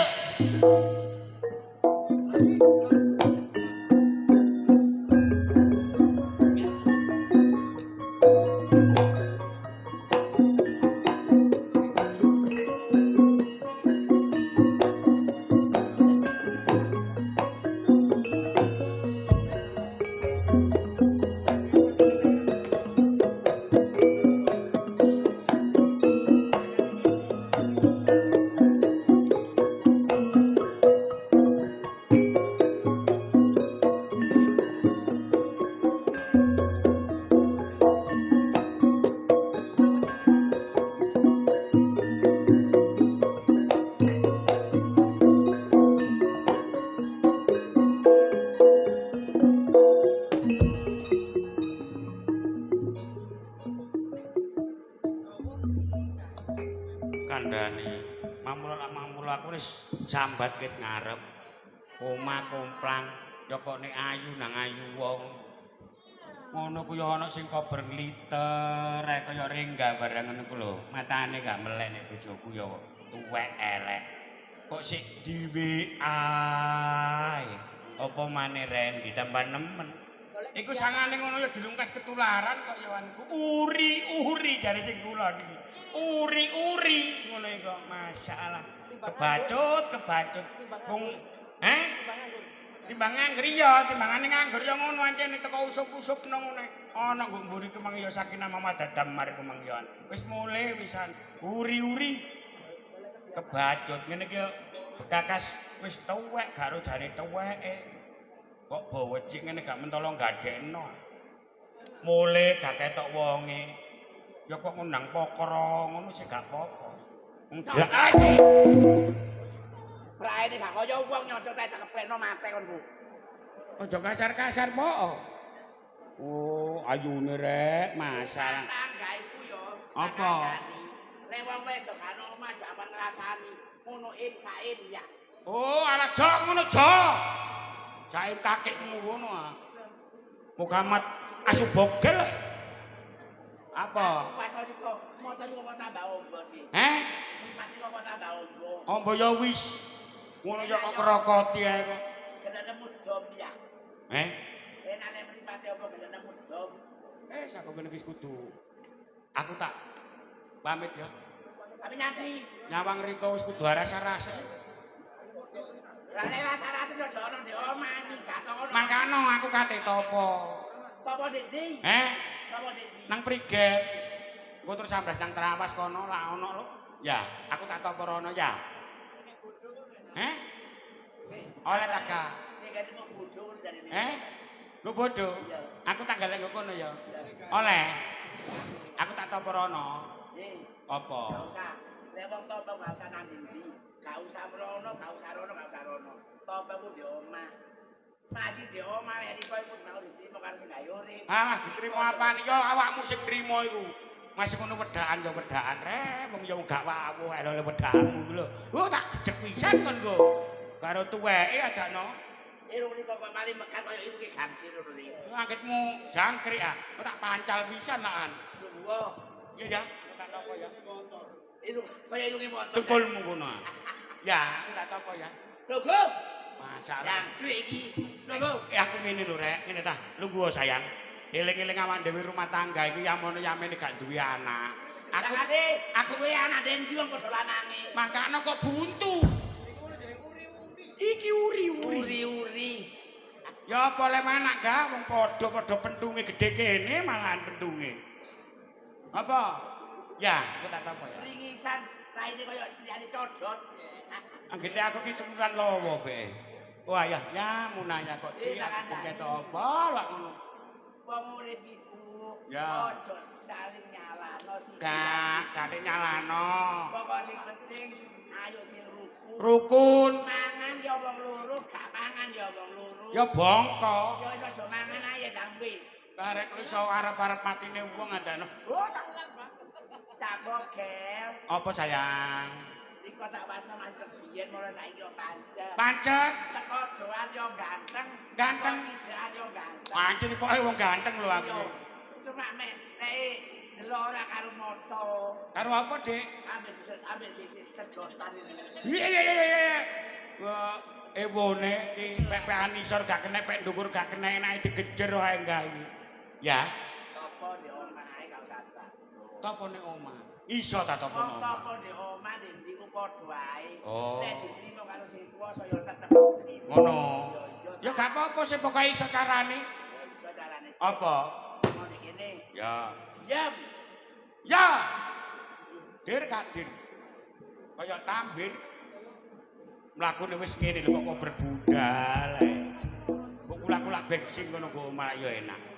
Sambat ket ngarep omah komplang ya kok nek ayu nang ayu wong ngono ku ya ana sing kober ngliter ae kaya rengga barang ngono ku lho matane gak melek nek bojoku ya tuwek elek kok sik di WA apa maneh Ren ditambah nemen iku sangane ngono ya dilungkas ketularan kok ya anku uri-uri jare sing kulon iki uri-uri ngono iku masalah kebacut kebacut wong timbang nganggur ya timbangane nganggur ya ngono ancene teko usup-usup nang ngene ana nggo mburi ku mang ya sakinah mawaddah damar ku mang ya wis mulih wisan uri-uri kebacut ngene iki bekakas wis tuwek gak jane tuweke kok bawa cik ngene gak mentolo gadekno mulih gak ketok wonge ya kok ngundang pokro ngono sih gak apa-apa. Praene gak kaya wong nyocot ae tekeplekno mate kon, Bu. Aja kasar-kasar, Pok. Oh, ayune rek, masalah. Tangga iku yo. Apa? Nek wong wedok gak ono omah gak apa ngrasani. Ngono im saim ya. Oh, ala jok ngono jok. Saim kakekmu ngono ah. Muhammad asu bogel. Apa? Mripate kok maca kok tambah ombo sih. Heh? Mripate kok tambah ombo. Ombo ya wis. Ngono ya kok krokoti ae kok. Gak nemu jom ya. Eh? Enak lek mripate apa gak nemu jom. Aku ngene iki kudu. Aku tak pamit ya. Tapi nyanti. Nyawang riko wis kudu rasa-rasa. Lah lek rasa-rasa aja ono ndek omah iki gak ono. Mangkano aku kate topo. Topo ndek ndi? Eh? Topo ndek ndi? Nang Prigen. Engko terus ambras nang Trawas kono lah ono lho. Ya, aku tak topo rono ya. Eh? Oleh tak ka? Eh? Lu bodoh? Aku tak galek nggo kono ya. Oleh. Aku tak topo rono. Apa? Gak usah. Lek wong topo gak usah nang ndi. Gak usah mrono, gak usah rono, gak usah rono. Topo ku di omah. Masih di omah lek riko iku mau diterima karo sing gawe urip. Alah diterima apaan ya awakmu sing nrimo iku. Masih ngono wedaan ya wedaan rek, wong ya gak wawuh ae lho wedaanmu iku lho. Oh tak gejek pisan kon nggo. Karo tuweke adakno. Irung riko kok paling mekan kaya iku ki gangsir ngono iki. Angketmu jangkrik ah. Kok tak pancal pisan lakan. Lho. Iya ya, aku tak topo ya. Irung kaya irunge motor. Dengkulmu kono. Ya, aku tak topo ya. Lho, Go. Masalah. Jangkrik iki. Lho, Go. Aku ngene lho rek, ngene ta. Lungguh sayang. Eling-eling awak dhewe rumah tangga iki yamono yamene gak duwe anak. Aku duwe anak dendi wong padha lanange. Mangkane kok buntu. Iki uri-uri. Uri-uri. Ya apa le anak gak wong padha-padha pentunge gedhe kene malahan pentunge. Apa? Ya, aku tak topo ya. Ringisan raine kaya cilikane codot. Anggete aku ki turunan lawa be. Wah ya, ya munaya kok cilik aku ketok apa lak ngono. Wong urip iku aja saling nyalano sing gak gak nyalano. Pokoke sing penting ayo sing rukun. Rukun. Mangan ya wong loro, gak mangan ya wong loro. Ya bongko. Ya wis aja mangan ae ndang wis. Barek iso arep-arep matine wong andakno. Oh tak tak bogel. Apa sayang? Iku tak wasno Mas kebiyen mulai saiki kok pancet. Pancet. Teko doan yo ganteng. Ganteng. Doan yo ganteng. Pancen pokoke wong ganteng lho aku. Cuma mek nek delok ora karo mata. Karo apa, Dik? Ambek sisi sedotan ini. Iya iya iya. Wah, ewone iki pepekan isor gak kena, pek ndukur gak kena, enake digejer wae gawe. Ya. Topo di omah ae gak usah. Topo nek omah. Iso ta topo nek omah. Topo di omah ndi ku padha ae. Nek diterima karo sing kuwasa ya tetep diterima. Ngono. Ya gak apa-apa sing pokoke iso carane. Ya iso carane. Apa? Ngono kene. Ya. Diam. Ya. Dir kadir. Kaya tambir. Mlakune wis ngene lho kok berbudal ae. Kok kulak-kulak bensin kono kok malah ya enak.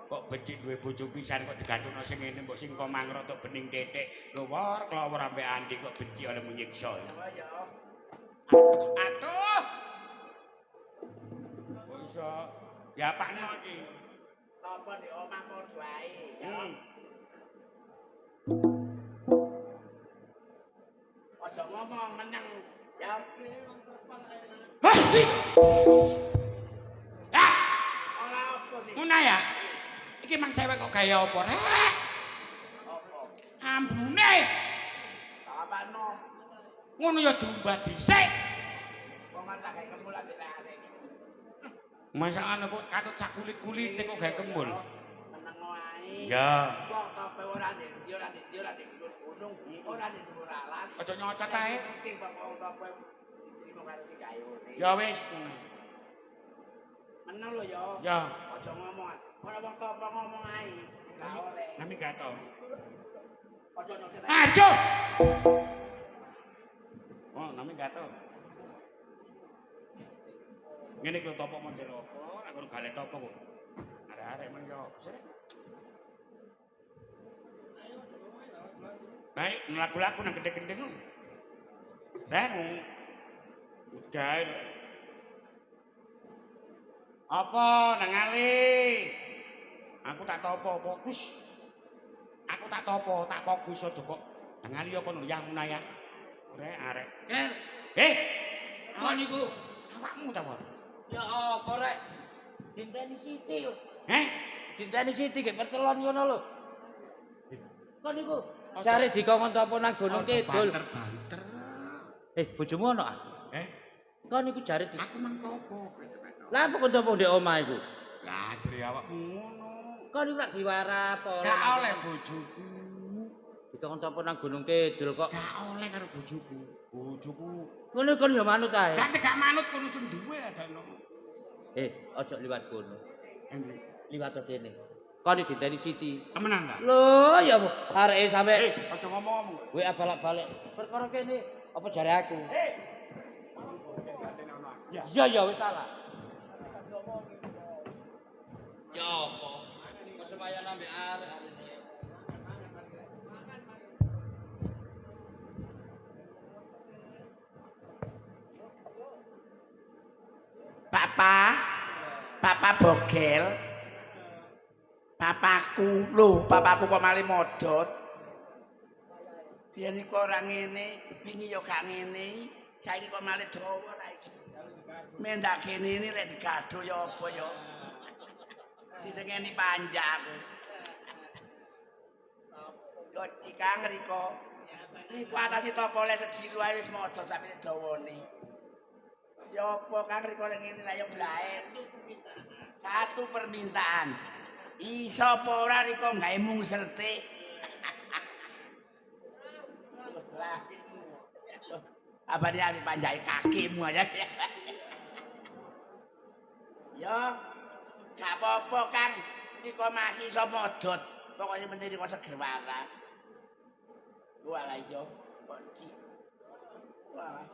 Kok becik duwe bojo pisan kok digantungno sing ngene mbok sing kok mangro tok bening titik. Lho wor klowor ambek Andi kok becik oleh nyiksa ya. Aduh, aduh. Kok iso ya apakno iki? Topo di omah padha ae ya. Aja ngomong meneng ya. Asik. Ah, ora apa sih. Ngono ya. Iki mang sewek kok gaya apa rek? Apa? Ambune. Tak apakno. Ngono ya diumbah dhisik. Wong tak gawe kemul ambek arek iki. Masakane kok katut sak kulit-kulite kok gawe kemul. Meneng ae. Ya. Wong tope ora ndek ora ndek ora ndek gunung, ora ndek dhuwur alas. Aja nyocot ae. Penting pokoke wong tope diterima karo sing gawe urip. Ya wis. Meneng lho ya. Ya. Aja ngomong. Ora wong topo ngomong ae. Gak oleh. Nami gak tau. Aja nyocot. Aduh. Oh, nami gak tau. Ngene iki lho topo model apa? Aku gak le topo kok. Arek-arek men yo. Baik, lagu-lagu nang gede-gede ngono. Rek gawe. Apa nang ali? Aku tak topo fokus. Aku tak topo, tak fokus aja kok. Nang ali apa lho ya munaya. Rek arek. Kel. Eh, kon niku awakmu ta, Won? Ya apa rek? Dinteni siti yo. Heh? Dinteni siti ge pertelon ngono lho. Kon niku jare dikongkon topo nang Gunung Kidul. Banter-banter. Eh, bojomu ono ah? Eh? Kon iku jare di... Aku mang topo kowe temen. Lah apa kon topo ndek omah iku? Lah jare awakmu ngono. Kon iku lak diwarap oleh. Gak oleh bojoku. Dikon topo nang Gunung Kidul kok. Gak oleh karo bojoku. Bojoku. Ngono kon ya manut ae. Gak gak manut kono sing duwe adano. Ojo liwat kono. Endi? Liwat kene. Kon diteni Siti. Temenan ta? Lho ya areke sampe aja ngomong-ngomong. WA balak-balik. Perkara kene apa jare aku? Iya ya wis salah. Ya apa? Kok semayan ambek arek arene. Papa, Papa Bogel. Papaku, lho, papaku kok malih modot. Biyen iku ora ngene, wingi ya gak ngene, saiki kok malih dawa saiki. Mendak kene ini lek digaduh ya apa ya. Disengeni panjak aku. Yo dikang riko. Niku atase topo le sedilu ae wis modot sampe dawane. Ya apa Kang riko lek ngene lha ya blae. Satu permintaan. Iso apa ora riko gawe mung serte. Lah. Apa dia panjai kakimu aja. Ya, gak apa-apa Kang. Riko masih iso modot. Pokoknya penting riko seger waras. Walah iya, kok ci. Walah.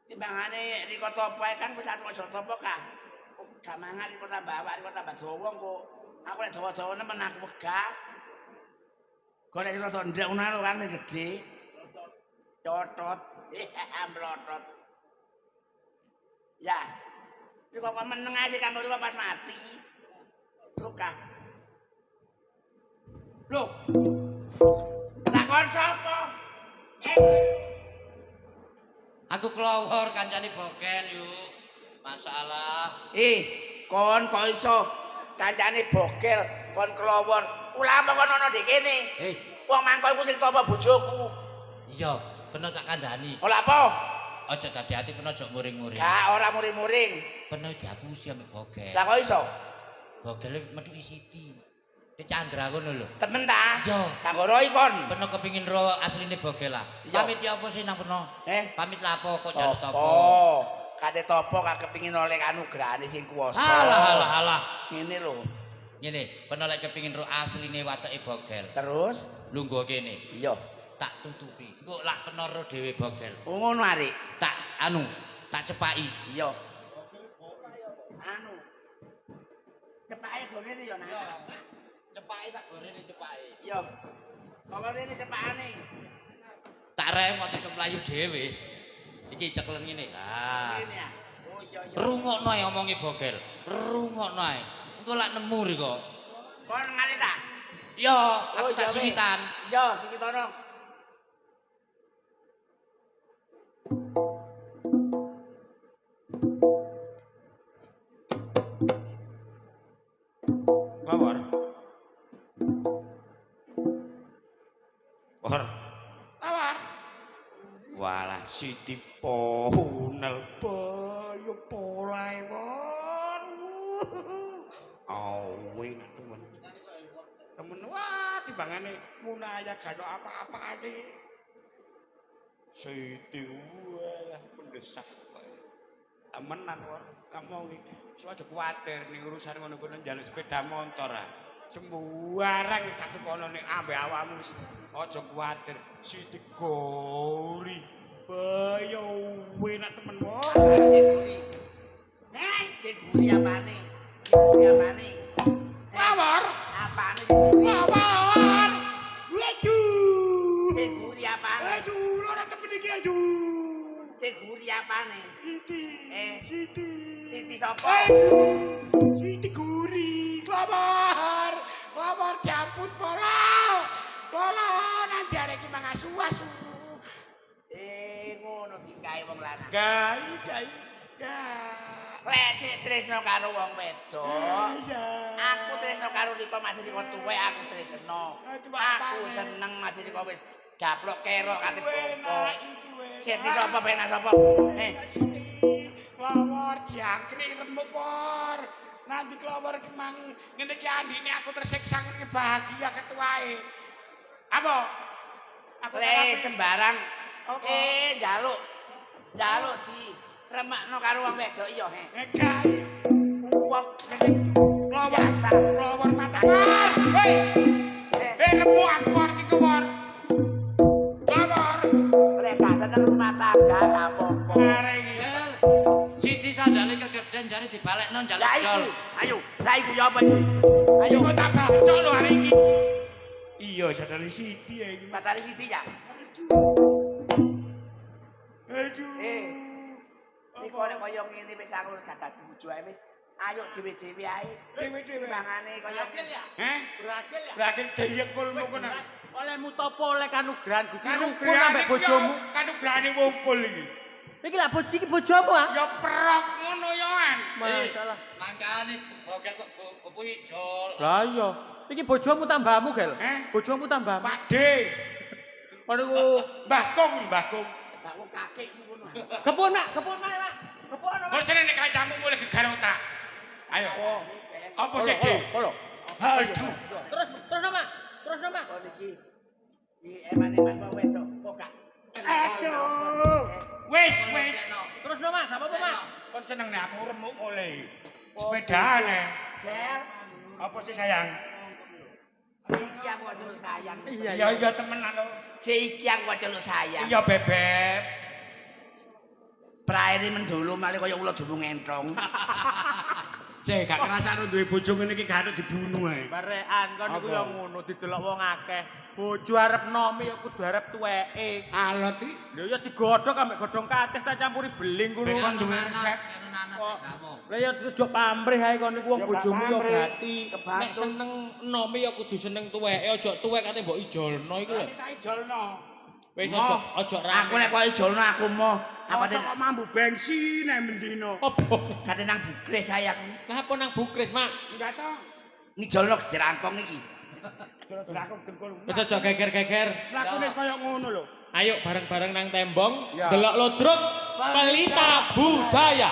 Timbangane riko topo ae Kang wis aja topo Kang. Gak mangan riko tambah awak riko tambah dawa kok. Aku lek dawa-dawa nemen aku wegah. Golek sing rada ndek ngono lho Kang sing gedhe. Cotot, mlotot. Ya. Iku kok meneng ae sih Kang Riko pas mati. Luka. Lho. Lah kon sapa? Aku klowor kancane Bogel yuk. Masalah. Kon kok iso kancane Bogel kon klowor. Ulama kon ana ndek kene. Wong mangko iku sing topo bojoku. Iya, peno tak kandhani. Ora apa? Aja dadi ati peno aja muring-muring. Gak ora muring-muring. Peno dihapusi ambek Bogel. Lah kok iso? Bogel metuki Siti. Di Chandra ngono lho. Temen ta? Iya. Kanggo roi kon. Peno kepingin ro asline Bogel lah. Pamit ya apa sih nang peno? Pamit lapo kok njaluk topo? Kate topo gak kepingin oleh anugerahane sing kuwasa. Alah alah alah. Ngene lho. Ngene, peno lek kepingin ro asline wateke Bogel. Terus lungguh kene. Iya. Tak tutupi. Engko lak peno ro dhewe Bogel. Oh ngono arek. Tak anu, tak cepaki. Iya. Anu. Cepake gorene ya, Nak. Cepake tak gorene cepake. Iya. Kok rene cepakane. Tak rem kok iso mlayu dhewe. Iki ceklen ngene. Lah. Ngene ya. Oh iya iya. Rungokno ae omonge Bogel. Rungokno ae. Engko lak nemu riko. Kon ngalih ta? Iya, aku tak singitan. Iya, singitono. Lawar. War. Lawar. Walah Siti Ponel bayo polae war. Awe temen. Temen wah timbangane munaya gak ono apa-apane. Siti walah mendesak. Temenan war, ngomong iki. Wis aja kuwatir ning urusan ngono kuwi njaluk sepeda motor ah. Sembarang wis tak tukono ning ambek awakmu wis aja kuwatir. Siti gori. Bayo enak temen wae. Sing guri. Sing guri apane? Guri apane? Lawar. Apane guri? Lawar. Waduh. Sing guri apane? Aduh, ora temen iki aduh. Sing guri apane? Siti. Siti. Siti sapa? Siti guri. Lawar. Lawar diamput pola. Pola nanti arek iki mangasu-asu. Ngono tingkae wong lanang. Gai, gai, gai. Lek sik tresno karo wong wedok. Iya. Aku tresno karo Riko masih Riko tuwek aku tresno. Aku seneng masih Riko wis gaplok kerok kate bongko. Siti sapa penak sapa? Klowor jangkrik remuk por. Nanti klowor ki mang ngene iki andine aku tersiksa ngene bahagia ketuae. Apa? Aku Le sembarang. Apa? Njaluk. Njaluk di remakno karo wong wedok iya he. Gak. Wong sing Klowor, klowor mata. Hei. Remuk aku war iki klowor. Klowor. Lek gak seneng rumah tangga gak apa-apa. Arek iki. Siti sandale kegeden jare dibalekno njaluk Lah jol. iku, ayo, lah iku ya apa iku? Ayo kok tak bacok lho arek iki. Iya, jadale Siti ya iki. Batali Siti ya. Aduh. Iki lek kaya ngene wis aku wis gak dadi bojo ae wis. Ayo dhewe-dhewe ae. Dhewe-dhewe. Timbangane kaya Berhasil ya? Heh? Berhasil ya? Berarti deyekulmu kono. Olehmu topo oleh kanugrahan Gusti rukun Kanugrahane ambek bojomu. Kanugrahane wungkul iki. Iki lak bojo iki bojomu ah. Ya perok ngono ya an. Masalah. Mangkane bogel kok buku ijol. Lah iya. Iki bojomu tambahmu, Gel. Eh? Bojomu tambahmu. Pak D. Kon niku Mbah Kong, Mbah Kong. Lah wong kakekmu ngono. kepun, Nak, kepun Nak, Nak. Kepun Nak. Kok seneng nek kancamu mulih gegar otak. Ayo. Apa sih, D? Kolo. Aduh. Terus terus Mak. Terus Mak. Kon iki iki eman-eman wong wedok kok gak. Aduh. Wis, wis. Terus Mak, gak apa-apa, Mak. Kon seneng nek aku remuk mulih. Sepedaan e. Gel, Apa sih sayang? iki aku kok celuk sayang. Iya iya temenan lho. Iki aku kok celuk sayang. Iya bebek. Praene mendolo malih kaya ula dumung entrong. Sik gak ngrasakno duwe bojo ngene iki gak dibunuh ae. Barekan kon niku ya ngono didelok wong akeh. Bojo arep nomi ya kudu arep tuweke. Alot iki. Lho ya digodhog ambek godhong kates tak campuri beling ngono. Nek kon duwe resep. Lah ya ojo pamrih ae kon niku wong bojomu ya gati. Nek seneng nomi ya kudu seneng tuweke, aja tuwek kate mbok ijolno iku lho. Tak ijolno. Wis aja aja rame. Aku nek kok ijolno aku moh. Aku Masa kok mambu bensin ae mendino. Apa? kate nang Bukris ae aku. Lah apa nang Bukris, Mak? Enggak to. Ngijolno jerangkong iki. Jero-jero dengkul. Wis aja geger-geger. Lakune wis kaya ngono lho. Ayo bareng-bareng nang tembong, Ya. delok lodruk pelita budaya.